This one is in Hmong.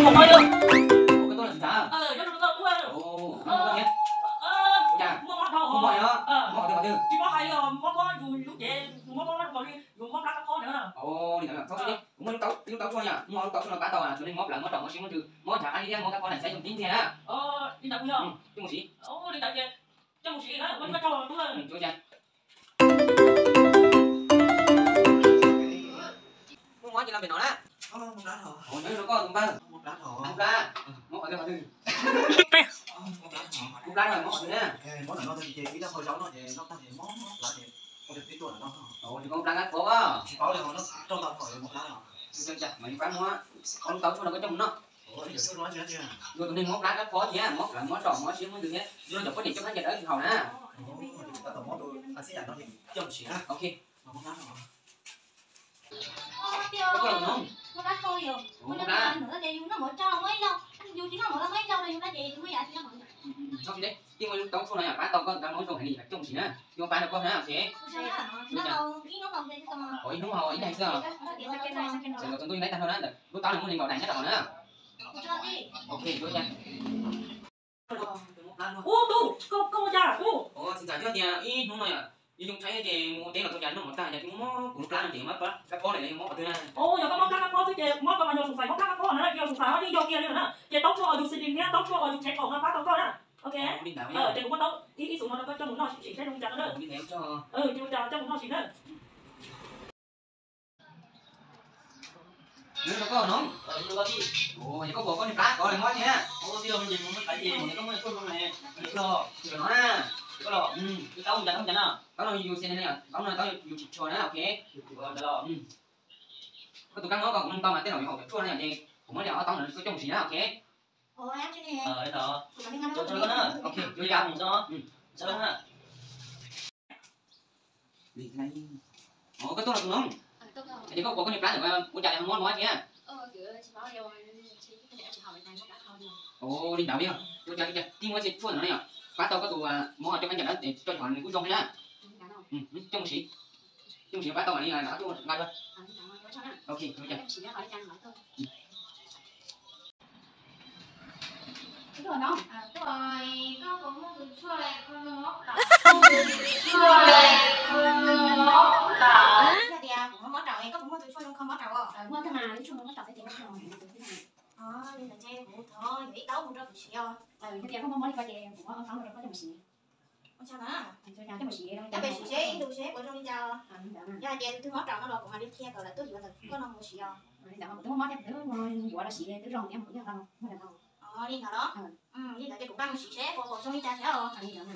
Ua koj tuaj los tsis ntshav. Ua cas? Muaj mob dhau. Muaj mob dhau. Mob qhov twg qhov twg? Tsis paub hais li os, mob mob yus lub cev, yus mob mob nkaus li yus mob plab kab phob ntawd na. Li ntawd txhob txwv, kuv muaj lub taub, lub taub tshuaj no yom, muaj lub taub tshuaj no pab tau tias nej mob plawv mob rau mob siab mob ntsws, mob ntshav qab liab thiab mob kab phob na, saib zoo tib ntxiag na. Li ntawd kuv yog coj mus siv. Li ntawd ces coj mus siv na, ua koj tsaug tub. Muaj mob ces los pem no na. Nyob zoo koj tus npawg. Mob plab, mob qhov twg qhov twg? Mob plab no mob qhov twg na? Ces koj mob plab kab phob. Mas yus pab muab qhov lub taub tshuaj no koj coj mus noj. Yus tus neeg mob plab kab phob thiab mob plawv mob rau mob siab mob ntsws thiab, yus cov poj niam coj phab ntsa dawb haus na. Ok. Mob plab. Tsis muaj, tij muaj lub taub tshuaj no yom, pab tau koj tus kab mob zoo heev li, coj mus siv na, yuav pab rau koj na, ok. Ib hnub haus ib daig xwb. Txhua ntuj yeej laib tag nrho na, ntawm lub taub no muaj nees nkaum daim nyob rau hauv na. Ok, ua cas? Ub, tub, koj ua cas tub? Txiv ntxawm, twb tias ib hnub no yom, yus yoo tshaib ces mus ua teb los tau cas noj mov tag cas mob kuv lub plab no ces mob plab kab phob ne, yog mob qhov twg na? Yog koj mob plab kab phob xwb ces kuv muab koj mas yog xus xais mob plab kab phob na, yog xus xais ho yeej yog kiag li na, ces taub tshuaj uas yus xis tis thiab taub tshuaj uas yus tsev kaum no pab tau koj na. Ok, ces kuv muab taub ib xus no rau koj coj mus noj sim saib zoo li cas no na. Ces ua cas coj mus noj sim na. Nyob zoo koj no. Ces koj puas koj niag plab kov mob thiab? Koj no, taub no yus xis tis na, taub no taub yus tsis tshua na, ok. Koj tus kab mob koj kuv mloog tau mas tej zaum yuav haus cov tshuaj na yom, ces kuv muab li ob taub no koj coj mus siv na, ok. Koj tuaj los tus no, ces koj puas koj niag plab ntawm ua cas li ho mob mob thiab? Li ntawd yog ua cas li cas tij muab tej tshuaj ntawm no yom, pab tau koj tus mob coj phab ntsa dawb, coj cov nws kuj zoo thiab na. Coj mus siv, coj mus siv pab tau mam li rov qab tuaj nqa dua. Ok, ua cas. Yog tias kuv mob mob raum, koj puas muaj tus tshuaj zoo kho mob raum os? Muaj ntag mas, ib tshuaj mob raum thiab ces muab kho. Li ntawd ces kuv thov yuav ib taub mus rau kuv siv os. Yog tias koj mob mob li ko ces kuv muab ob taub no rau koj coj mus siv. Ua cas na? Coj mus siv, coj mus siv seb tus seb puas zoo li cas. Yog hais tias tus twg mob raum no los kuv mam li qhia kom lawv tuaj yuav ntawm koj no mus siv os. Li ntawd kuv twb mob mob thiab, kuv twb yuav los siv twb zoo thiab, kuv twb yog tau muaj ntawm no. Li ntawd los? Li ntawd ces kuv nqa mus siv seb puas zoo li cas thiab os. Li ntawd na.